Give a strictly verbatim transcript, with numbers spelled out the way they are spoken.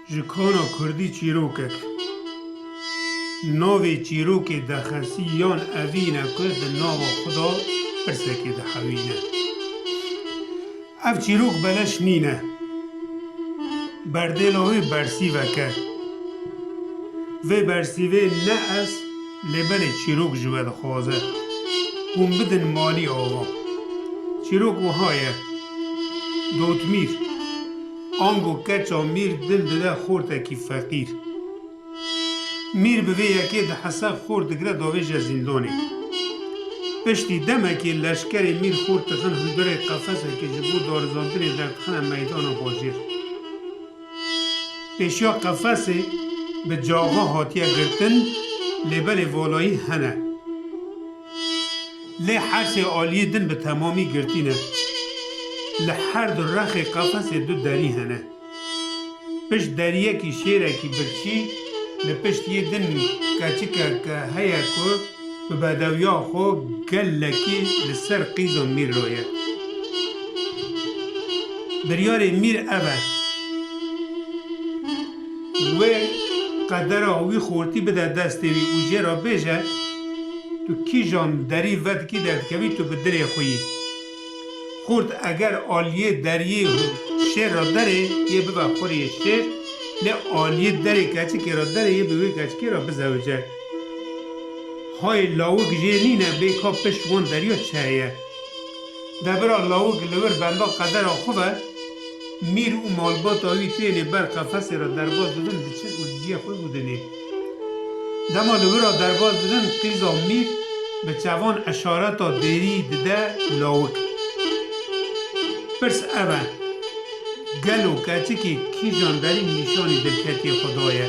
Ji kana kurdî çîrokek. Navê çîrokê dexesî yan evî ne ku di nava xwe de pirsekê dihewîne. Ev çîrok beleş nîne. Berdêla wê bersîvek e. Vê bersîvê ne ez, lê belê çîrok ji we dixwaze. Hûn bidin malî ava. Çîrok wiha ye. Dotmîr. Ango keça mîr dil dide xortekî feqîr. Mîr bi vê yekê dihese, xort digire davêje zîndanê. Piştî demekê leşkerê mîr xort dixin hundirê qefesekê ji bo darizandinê derdixine meydana bajêr. Pêşiya qefesê bi caxa hatiye girtin, lê belê volayî hene. Lê her sê aliyê din bi temamî girtî ne. Li her du rexê qefesê du derî hene. Pişt deriyekî şêrekî birçî, li pişt yê din keçikeke heye ku bi bedewiya xwe gelekî li ser qîza mîr re ye. Biryarê mîr ev e. Wê qedera wî xortî bide destê wî û jê re bêje, tu kîjan derî vedikî derdikevî, tu bi dilê xwe yî. Xort eger aliyê deriyê şêr re derê, yê bibe xuriyê şêr, lê aliyê derê keçikê re derê, yê bi wê keçikê re bizewice. Hayê lawik jê nîne bê ka pişt wan deriya çi heye. Debira lawik li wir benda qedera xwe ve, mîr û malbata wî tênê ber qefesê re derbas dibin, diçin û li ciyê xwe bûdinê. Dema li wir re derbas dibin, qîza mîr bi çavan eşareta dêrî dide lawik. Pirs ev e, gelo keçikê kîjan derî nîşanî dilketiyê xwe daye?